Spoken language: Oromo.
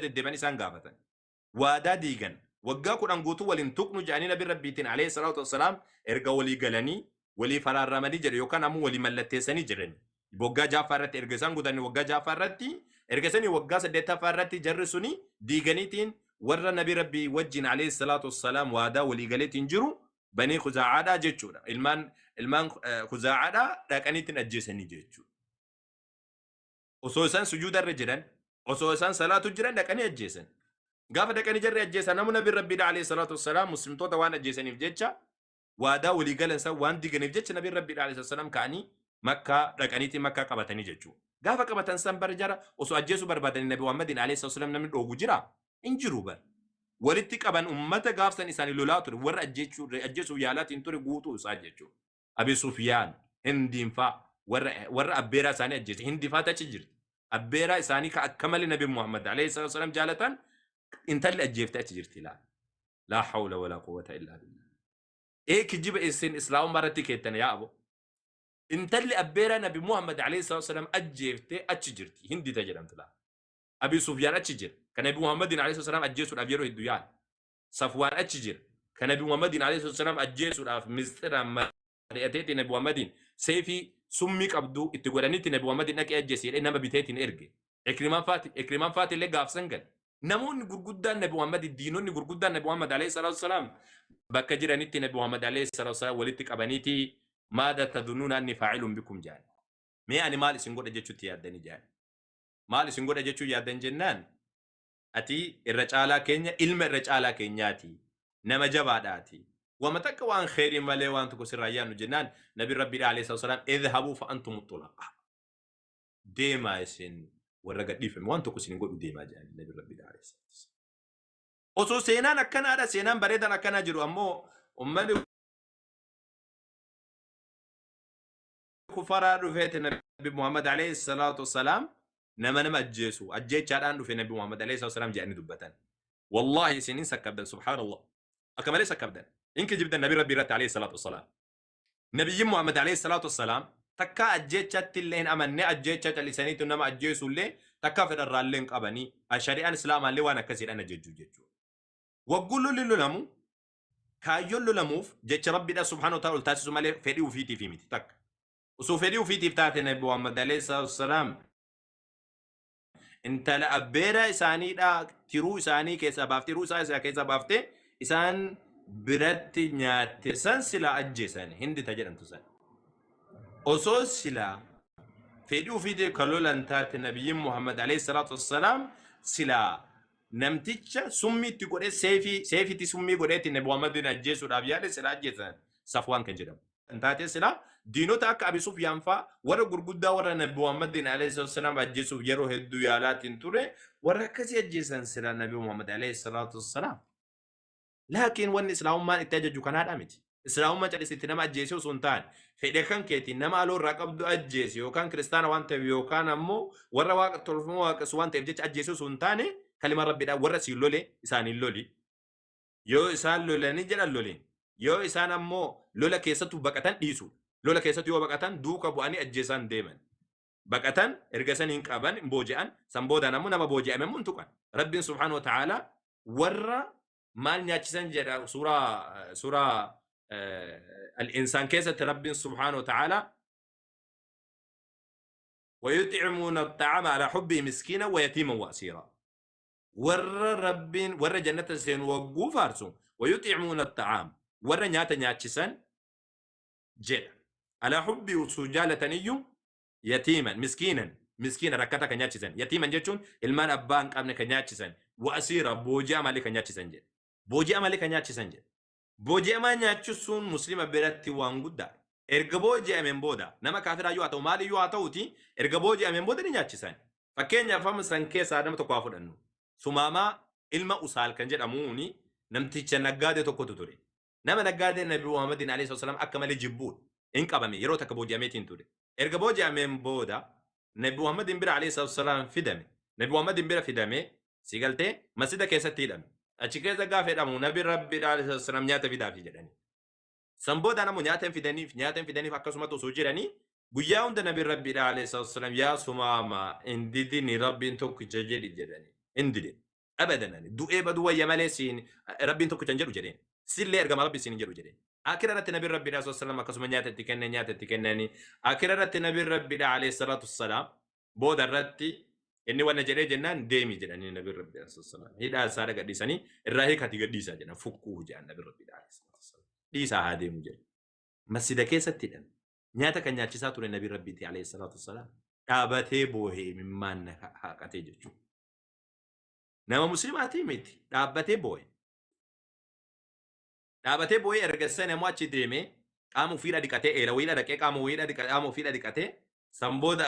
Deddeebi'anii isaan gaafatan. Waadaa diigan. Waggaa 10 guutuu waliin tuqnu jedhanii Nabi Rabbiitiin alayhi salaatu wassalaam erga walii galanii walii faraarramanii jedhe yookaan ammoo walii mallatteessanii jedhani. Waggaa ja'affaa irratti erga isaan guutanii waggaa ja'affaa irratti erga sanii waggaa saddeettaffaa irratti jarri suni diiganiitiin warra Nabi Rabbii wajjin alayhi salaatu wassalaam waadaa walii galeetiin jiru Banii Khuzaacaadhaa jechuudha. Ilmaan Khuzaacaadhaa dhaqaniitiin ajjeesanii jechuudha. Osoo isaan sujuuda irra jiran, osoo isaan salaatu jiran dhaqanii ajjeesan. Gaafa dhaqanii jarri ajjeesan namni Nabi Rabbiidha alayhi salaatu wassalaam muslimtoota waan ajjeesaniif jecha, waadaa walii galan san waan diganiif jecha, Nabi Rabbiidha alayhi salaam ka'anii Makkaa dhaqaniitiin Makkaa qabatanii jechuudha. Gaafa qabatan san bara jara osoo ajjeesuu barbaadanii Nabi Muhammadin alayhi salaatu wassalaam namni dhoogu jira? Hin jiru bara. Walitti qaban ummata gaafsan isaanii lolaa ture, warra ajjeesuuf yaalaatiin ture guutuu isaa jechuudha. Abi Sufiyaan, Hindiin faa, warra abbeeraa isaanii ajjeese, Hindi faatu achi jirti. Abbeeraa isaanii ka akka malee Nabi Muhammad alayhi salaatu wassalaam jaalatan intalli ajjeefte achi jirti laala. Laa hawla walaa quwwata illaa billah. Ee, kijiba isin islaamummaa irratti keettan yaa abo. Intalli abbeeraa Nabi Muhammad alayhi salaatu wassalaam ajjeefte achi jirti. Hindi ta jedhamtu laala. Abi Sufyaan achi jira. Ka Nabi Muhammadin alayhi salaatu wassalaam ajjeesuudhaaf yeroo hedduu yaala. Safwaan achi jira. Ka Nabi Muhammadin alayhi salaatu wassalaam ajjeesuudhaaf misxiraan mari'ateeti Nabi Muhammadin seefii summii qabdu itti godhanitti Nabi Muhammadin dhaqee ajjeesi jedhee nama biteetiin erge. Ikrimaan faati illee gaafsan gale. Namoonni gurguddaan Nabi Muhammad, diinonni gurguddaan Nabi Muhammad alayhi salaatu wassalaam bakka jiranitti Nabi Muhammad alayhi salaatu wassalaam walitti qabaniiti "ماذا تظنون أني فاعل بكم?" jedhan. Mee ani maal isin godha jechuutti yaaddanii jedhan. Maal isin godha jechuu yaaddan jennaan, ati irra caalaa keenya, ilma irra caalaa keenyaati. Nama jabaadhaati. Wama takka waan kheyrii malee waan tokko sirraa yaadnu jennaan, Nabi Rabbiidha alayhi salaatu wassalaam "اذهبوا فأنتم الطلقاء." Deemaa, isin warra gadhiifame, waan tokko isin hin godhu, deemaa jedhani Nabi Rabbiidha alayhi salaatu wassalaam. Osoo seenaan akkanaadha, seenaan bareedaan akkanaa jiru ammoo ummanni kufaraa dhufeeti Nabi Muhammad alayhi salaatu wassalaam nama ajjeesu, ajjeechaadhaan dhufe Nabi Muhammad alayhi salaatu wassalaam jedhanii dubbatan. Wallahi isin hin sakkabdan, subhaanallah. Akka malee sakkabdan. In kijibdan Nabi Rabbi irratti alayhi salaatu wassalaam. Nabiyyiin Muhammad alayhi salaatu wassalaam takkaa ajjeechatti illee hin amanne, ajjeecha callisaniitu nama ajjeesu illee takkaa fedharraa illee hin qabanii, shari'aan islaamaallee waan akkasiidhaan ajjechuu jechuudha. Wagguu lolli lolamu kaayyoon lolamuuf jecha Rabbiidha subhaanahu wa ta'ala ol taasisu malee fedhii ofiitiif miti takka. Osoo fedhii ofiitiif taate Nabi Muhammad alayhi salaatu wassalaam intala abbeera isaaniidha tiruu isaanii keessaa baaftee, tiruu isaa keessaa baaftee isaan biratti nyaatte san silaa ajjeesan, Hindi ta jedhamtu san. Osoo silaa fedhii ofiitiif kan lolan taate Nabiyyiin Muhammad alayhi salaatu wassalaam silaa namticha summii itti godhee seefiitti summii godheetti Nabi Muhammadin ajjeesuudhaaf yaale silaa ajjeesan, Safwaan kan jedhamu. Kan taate silaa diinota akka Abi Sufyaan faa, warra gurguddaa, warra Nabi Muhammadin alayhi salaatu wassalaam ajjeesuuf yeroo hedduu yaalaatiin ture, warra akkasii ajjeesan silaa Nabi Muhammad alayhi salaatu wassalaam. Laakiin wanni islaamummaan itti ajaju kanaadha miti. Islaamummaan calisitti nama ajjeesee osoo hin taane, fedhe kan keetiin nama aloo irraa qabdu ajjeese yookaan kiristaana waan ta'eef yookaan ammoo warra waaqa tolfamoo waaqessu waan ta'eef jecha ajjeesee osoo hin taane, kalima Rabbiidhaan warra siin lole isaaniin loli. Yoo isaan lolanii jedhan loliin. Yoo isaan ammoo lola keessattuu baqatan dhiisu. Lola keessattuu yoo baqatan duuka bu'anii ajjeesaan deeman. Baqatan erga san hin qaban, hin booji'an, san boodaan ammoo nama booji'ame ammoo hin tuqan. Rabbiin subhaanahu wa ta'aalaa warra maal nyaachisan jedha suuraa al-insaan keessatti Rabbiin subhaanahu wa ta'aalaa "ويطعمون الطعام على حبه مسكينا ويتيما وأسيرا". Warra Rabbiin warra jannata seenu wagguu faarsu "ويطعمون الطعام" warra nyaata nyaachisan jedha. على حبه osoo jaalataniyyuu يتيما مسكينا, miskiina rakkata kan nyaachisan, يتيما jechuun ilmaan abbaa hin qabne kan nyaachisan, وأسيرا booji'a malee kan nyaachisan jedha. Booji'a malee kan nyaachisan jedha. Booji'amaa nyaachisuun muslima biratti waan guddaadha. Erga booji'ameen booda nama kaafiraa yoo haa ta'u, maaliyyuu haa ta'uti, erga booji'ameen booda ni nyaachisan. Fakkeenyaaf amma san keessaa nama tokko haa fudhannu. Sumaamaa ilma Usaal kan jedhamuuni namticha naggaadee tokkotu ture. Nama naggaadee Nabi Muhammadin alayhi salaam akka malee jibbuudha. Hin qabame, yeroo takka booji'ameetiin ture. Erga booji'ameen booda Nabi Muhammadin bira alayhi salaam fidame. Nabi Muhammadin bira fidame, si galtee, masjida keessatti hidhame. Achi keessa gaafa hidhamu Nabi Rabbi alayhi salaam nyaata fidaafi jedhani. San booda namu nyaata hin fidaniif, nyaata hin fidaniif. Akkasumatti osoo jiranii guyyaa hunda Nabi Rabbi alayhi salaam "Yaa Sumaama, hin didini, Rabbiin tokkicha jedhi" jedhani. Hin dide. Abadan ani du'ee baduu wayya malee siin Rabbiin tokkicha hin jedhu jedheen. Sillee ergama Rabbi siin hin jedhu jedheen. Akira irratti Nabiin Rabbiidha sallallahu alaihi akkasuma nyaata itti kenne, nyaata itti kennanii akira irratti Nabiin Rabbiidha alayhi salaatu wassalaam booda irratti inni wanna jedhee jennaan deemi jedhanii Nabiin Rabbiidha sallallahu alaihi hidhaa isaa gadhiisanii irraa hiikati gadhiisaa jedhan, fukkuu jedhan Nabiin Rabbiidha alayhi salaatu wassalaam, dhiisaa haa deemu jedhan. Masjida keessatti hidhan. Nyaata kan nyaachisaa ture Nabiin Rabbiiti alayhi salaatu wassalaam dhaabatee boohee imimmaan haqatee jechuudha. Nama muslimaatii miti, dhaabbatee boohe. Dhaabatee boo'ee erga sana immoo achi deemee qaama ofiidha dhiqatee, eela wayiidha dhaqee qaama wayiidha dhiqatee, qaama ofiidha dhiqatee san booda